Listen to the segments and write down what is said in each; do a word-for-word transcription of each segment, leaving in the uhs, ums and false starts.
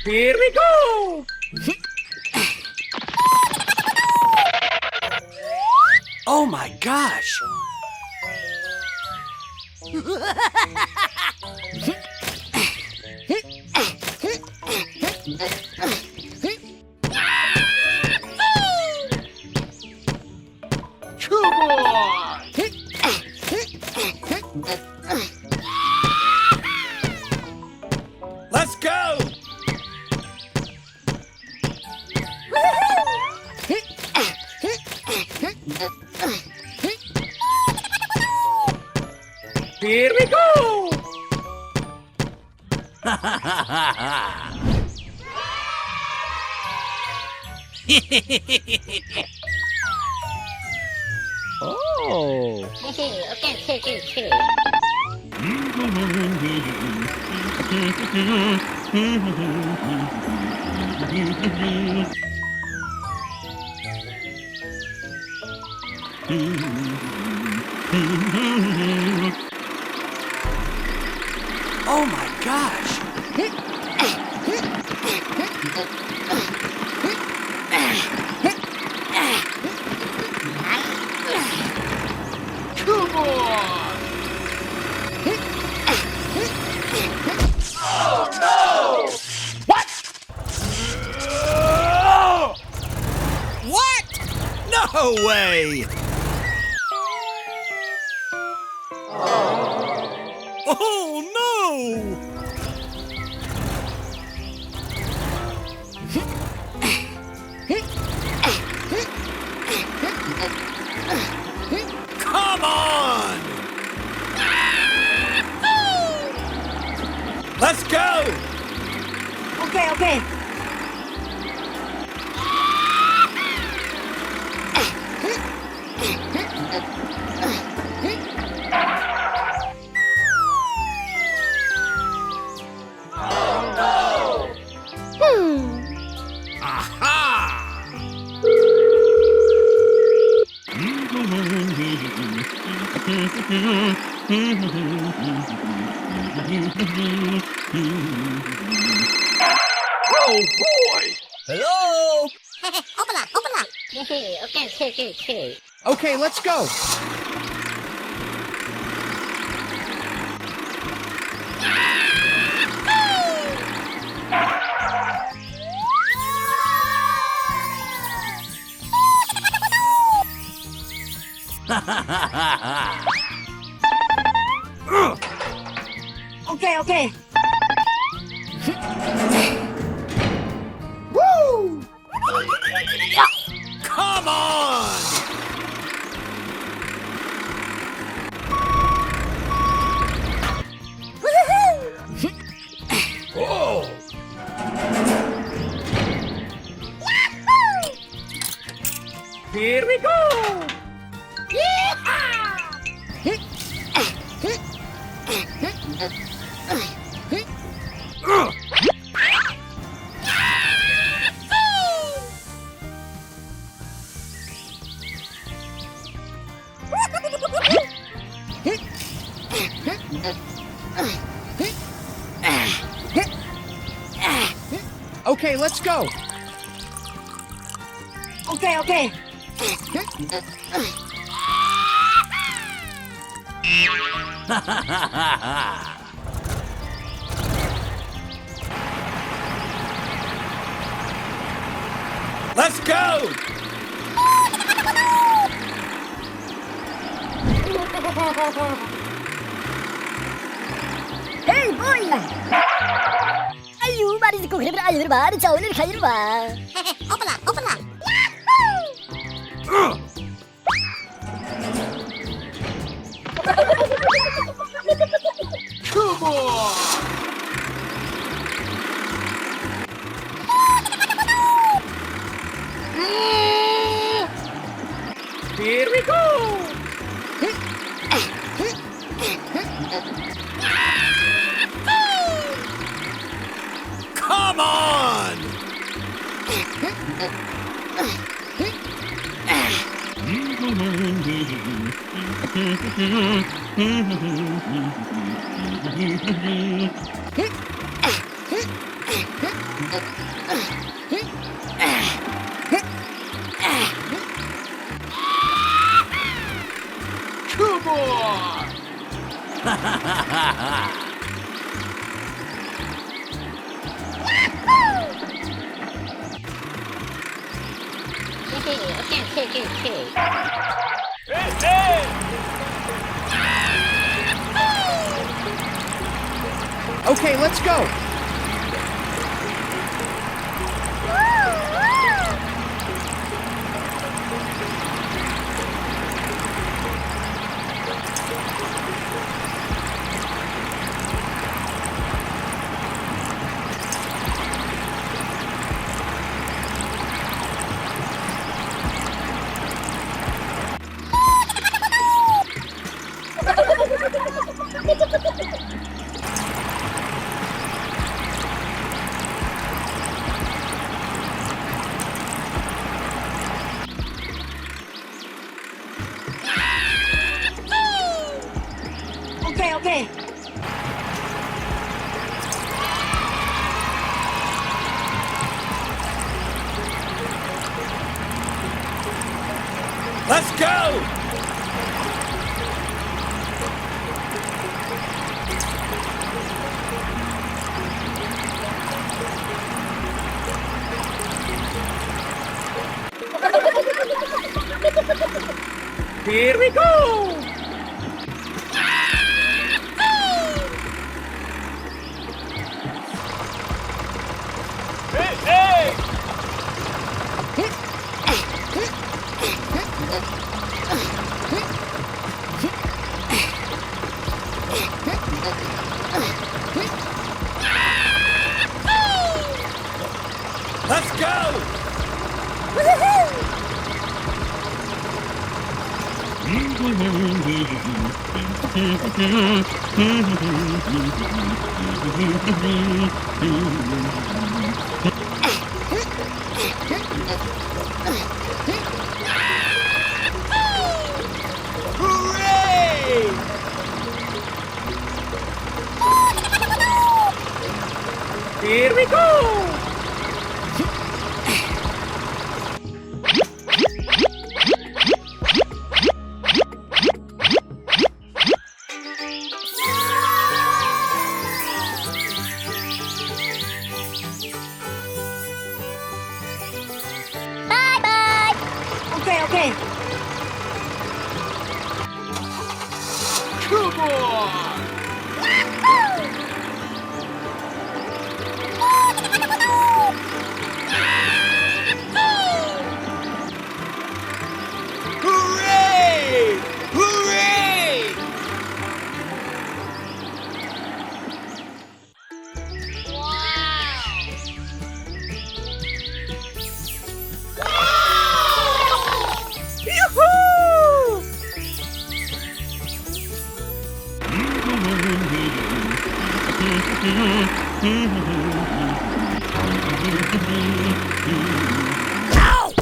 Here we go! Oh my gosh! Come on! Let's go! Here we go! Oh. Okay, okay, okay, okay. Oh my gosh! Come on! Oh no! What? What? No way! Oh no! Come on! Let's go! Okay, okay. Hmm. Aha! Oh boy! Hello! Open up, open up. Okay, okay, okay, okay. Okay, let's go. Okay, okay. Woo! Come on! Oh! Here we go! Okay, let's go. Okay, okay. Let's go! Hei, boy! Ayu, mari di kuhre bra ayu, mari cauli khayu ba. Opala, opala. Yahoo! Come on! Here we go! Come on! Come on! Okay, let's go. Okay, okay. Let's go! Here we go! Hey, hey! Let's go! Woohoo! Hooray! Here we go! Bye bye. Okay, okay. Come on! Hooray! Hooray! Yoo-hoo! Ow!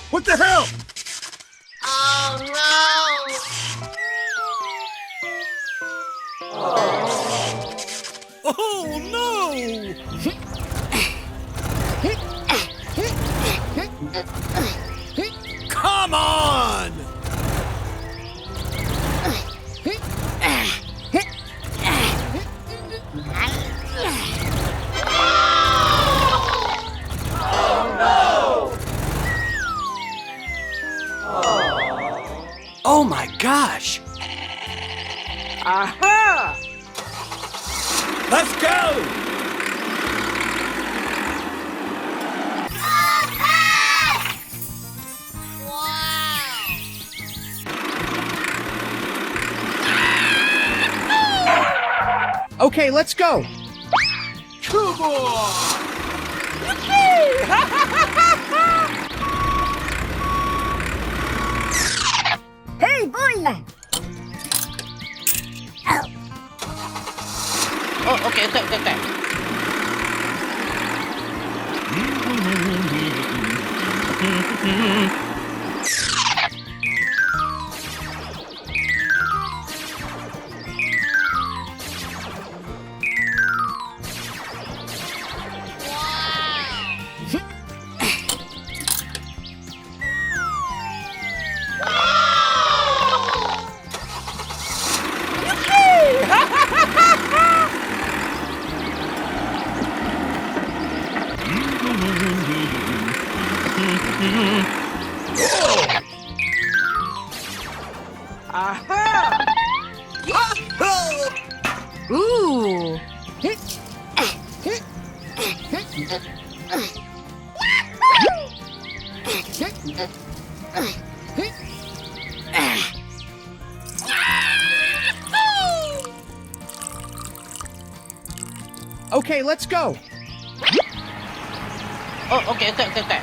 What the hell? Oh, no! Oh, no! Come on! Oh my gosh! Aha! Let's go! Okay, let's go! Come on! Yippee! Aha! Ooh! Okay, let's go. Oh, okay, okay, okay, okay.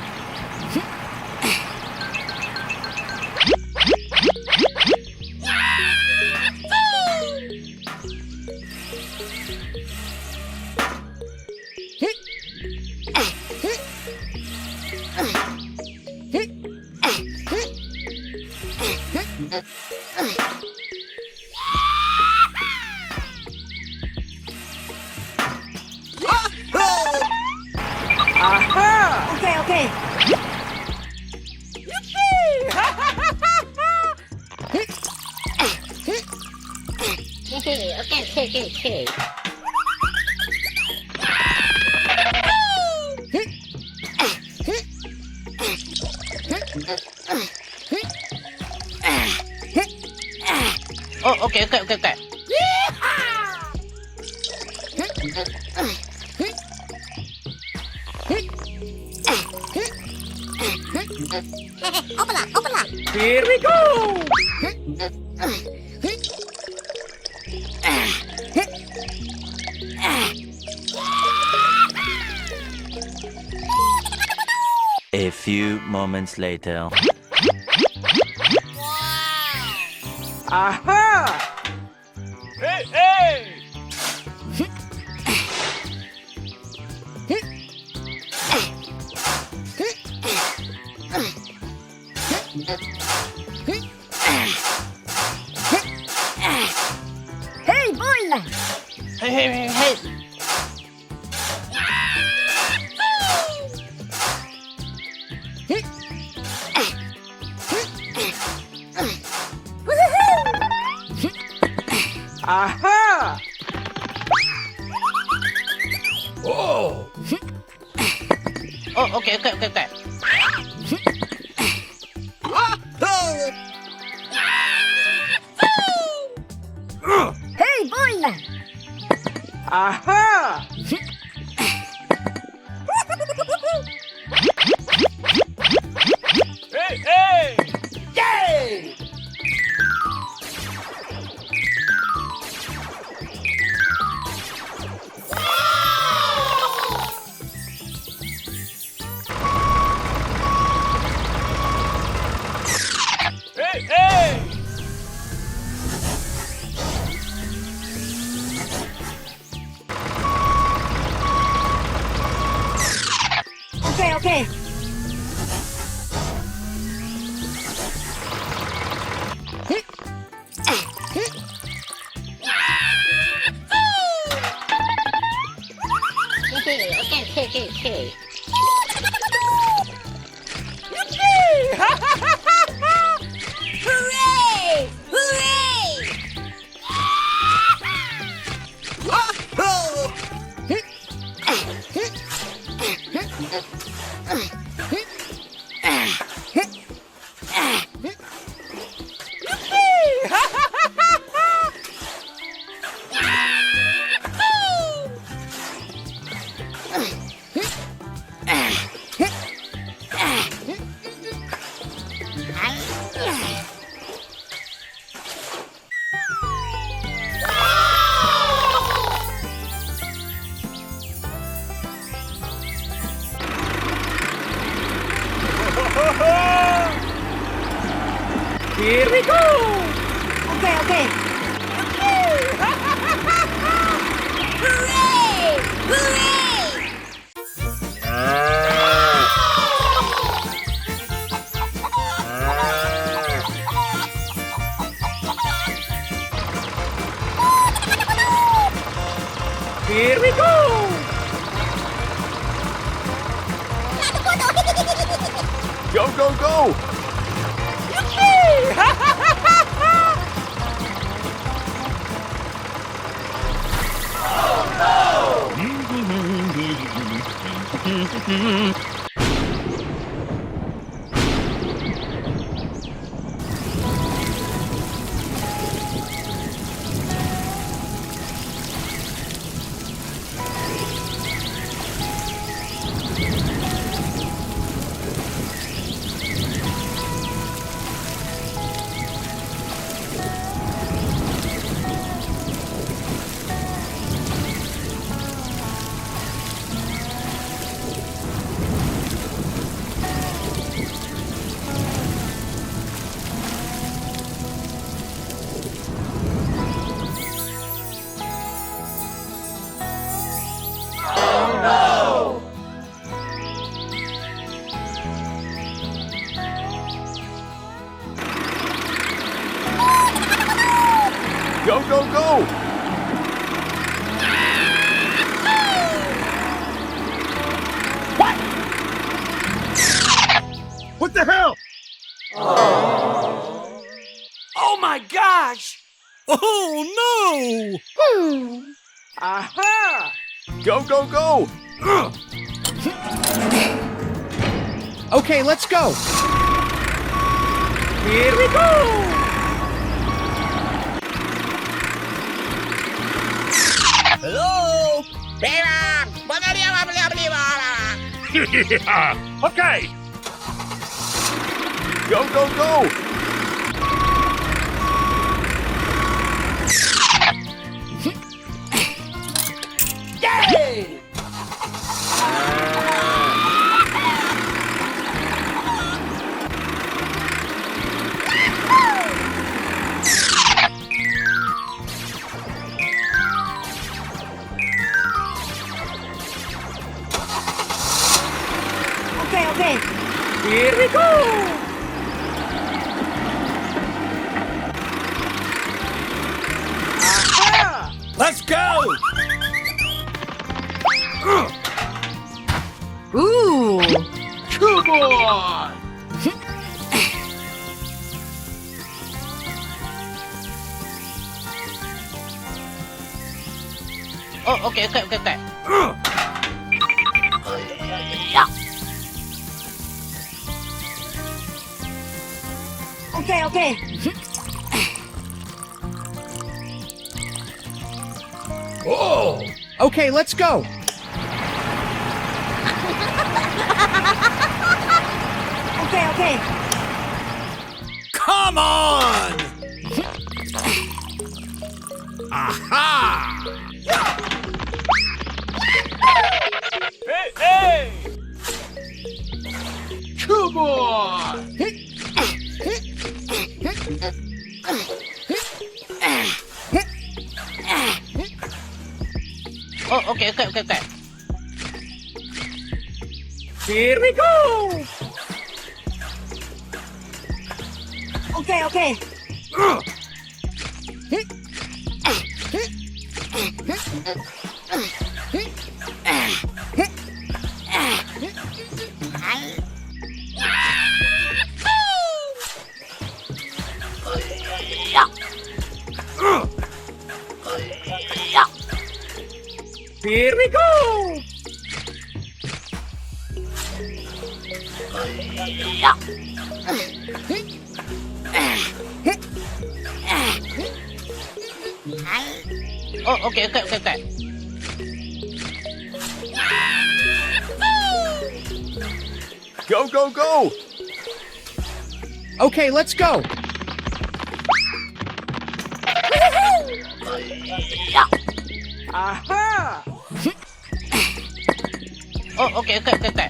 Aha! Okay, okay. Yippee! Okay, okay, okay, okay. Oh, okay, okay, okay, okay. Open up, open up. Here we go. A few moments later. Aha! Hey, hey! Hey, boy! Hey, hey, hey, hey! Aha! Oh! Oh, okay, okay, okay, okay. Hey, boy! Aha! Hey, hey! Yay! Hey, hey! Okay, okay. Okay, okay, okay, okay. Yippee! Hooray! Hooray! Here we go! Okay, okay. Hooray! Hooray! Go, go! Go, go, go! What? What the hell? Oh my gosh! Oh no! Aha! Go, go, go! Okay, let's go! Here we go! Hello! Bebop! Okay! Go, go, go! Yay! Okay, okay. Here we go! Aha! Let's go! Ooh! Come on! Oh, okay, okay, okay, okay. Okay, okay. Oh! Okay, let's go. Okay, okay. Come on! Aha! Hey, hey! Come on! Oh, okay, okay, okay, okay. Here we go! Okay, okay. Here we go! Oh, okay, okay, okay, okay. Go, go, go! Okay, let's go! Aha! Oh, okay, okay, okay, okay.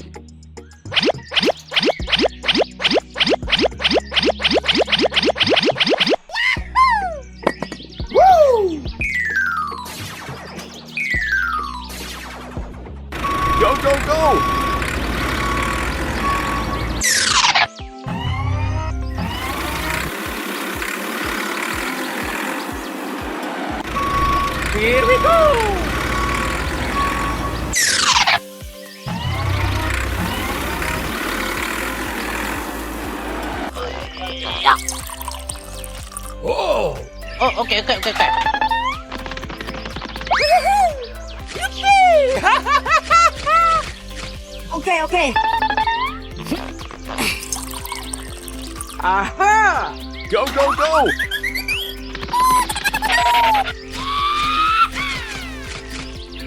Woo! Go, go, go! Here we go! Oh! Oh, okay, okay, okay, okay. Okay, okay. Aha! Go, go, go!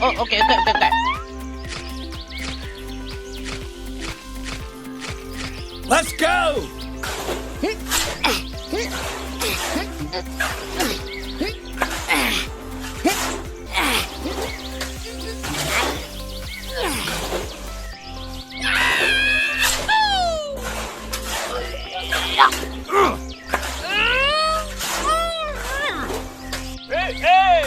Oh, okay, okay, okay, okay. Let's go! Hey, hey!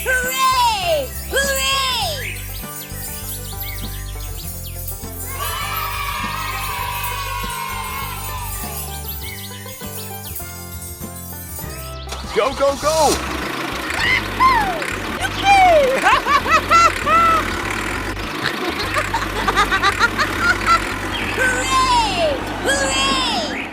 Hooray! Hooray! Go, go, go! Hooray! Hooray!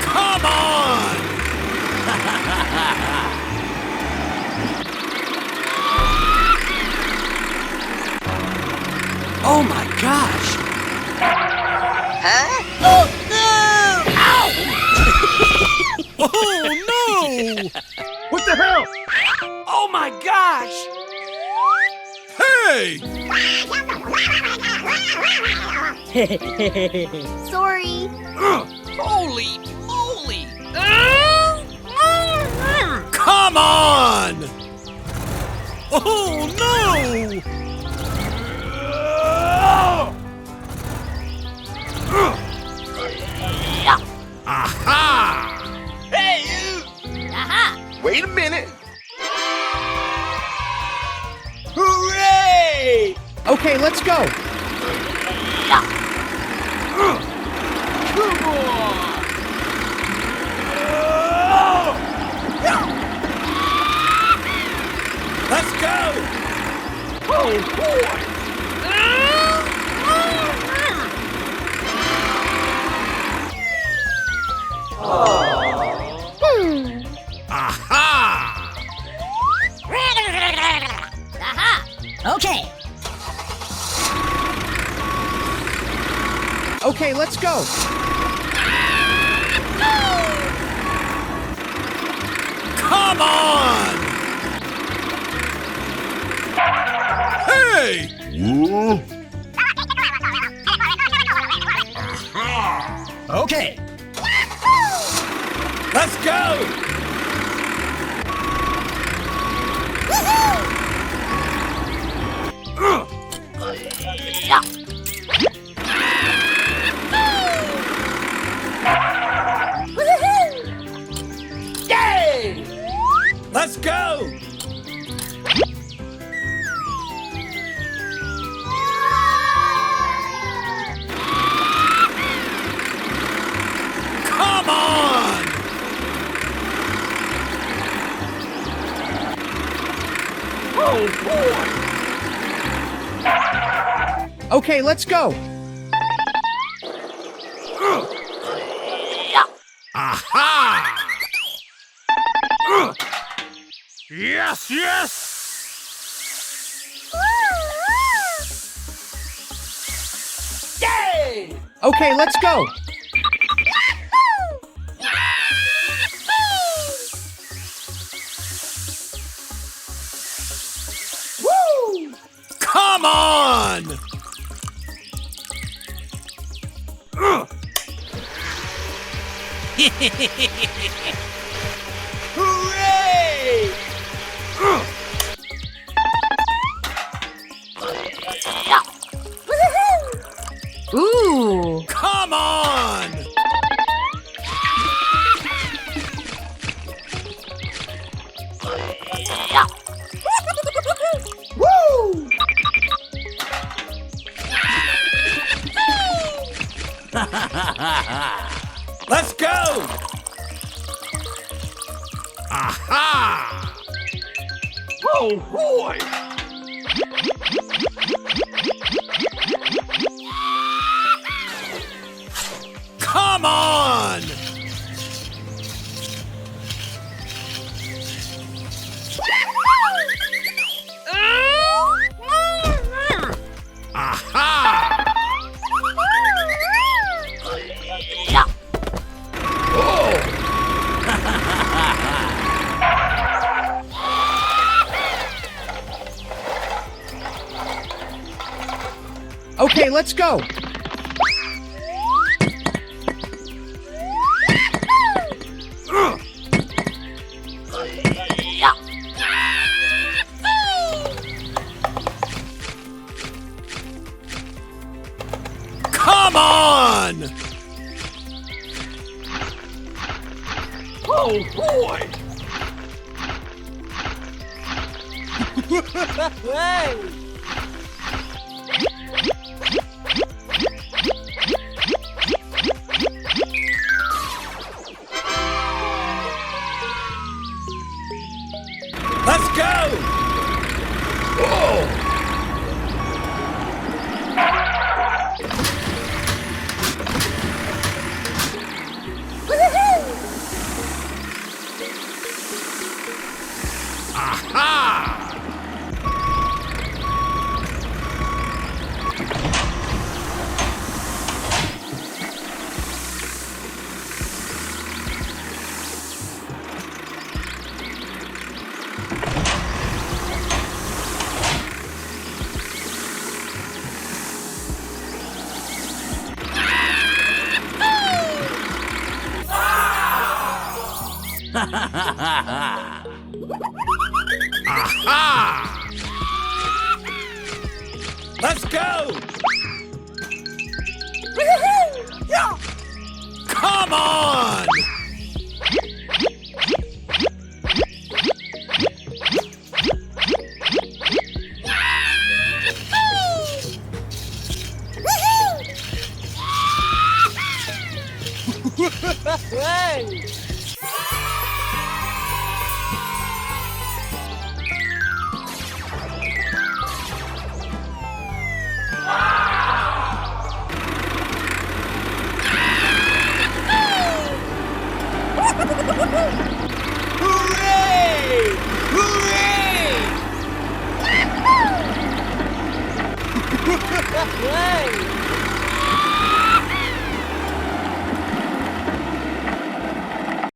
Come on! Oh my gosh! Huh? Oh no! Ow! Oh no! What the hell? Oh my gosh! Hey! Sorry. Ugh, holy moly! Come on! Oh no! Aha! Hey, you! Aha! Wait a minute! Hooray! Okay, let's go. Come on! Let's go! Oh, boy! Hmm. Aha! Aha! Okay. Okay, let's go. Come on! Hey! Whoa. Aha! Okay. Let's go! Yay! Let's go! Come on! Oh, boy! Okay, let's go. Aha! Yes, yes! Yay! Okay, let's go. Woo! Come on! Hooray! Ooh! Come on! Aha! Oh boy! Come on! Aha! Oh! Okay, let's go. Come on! Oh, boy! Hey! Let's go! Oh! Aha! Aha! Let's go! Come on! Hey!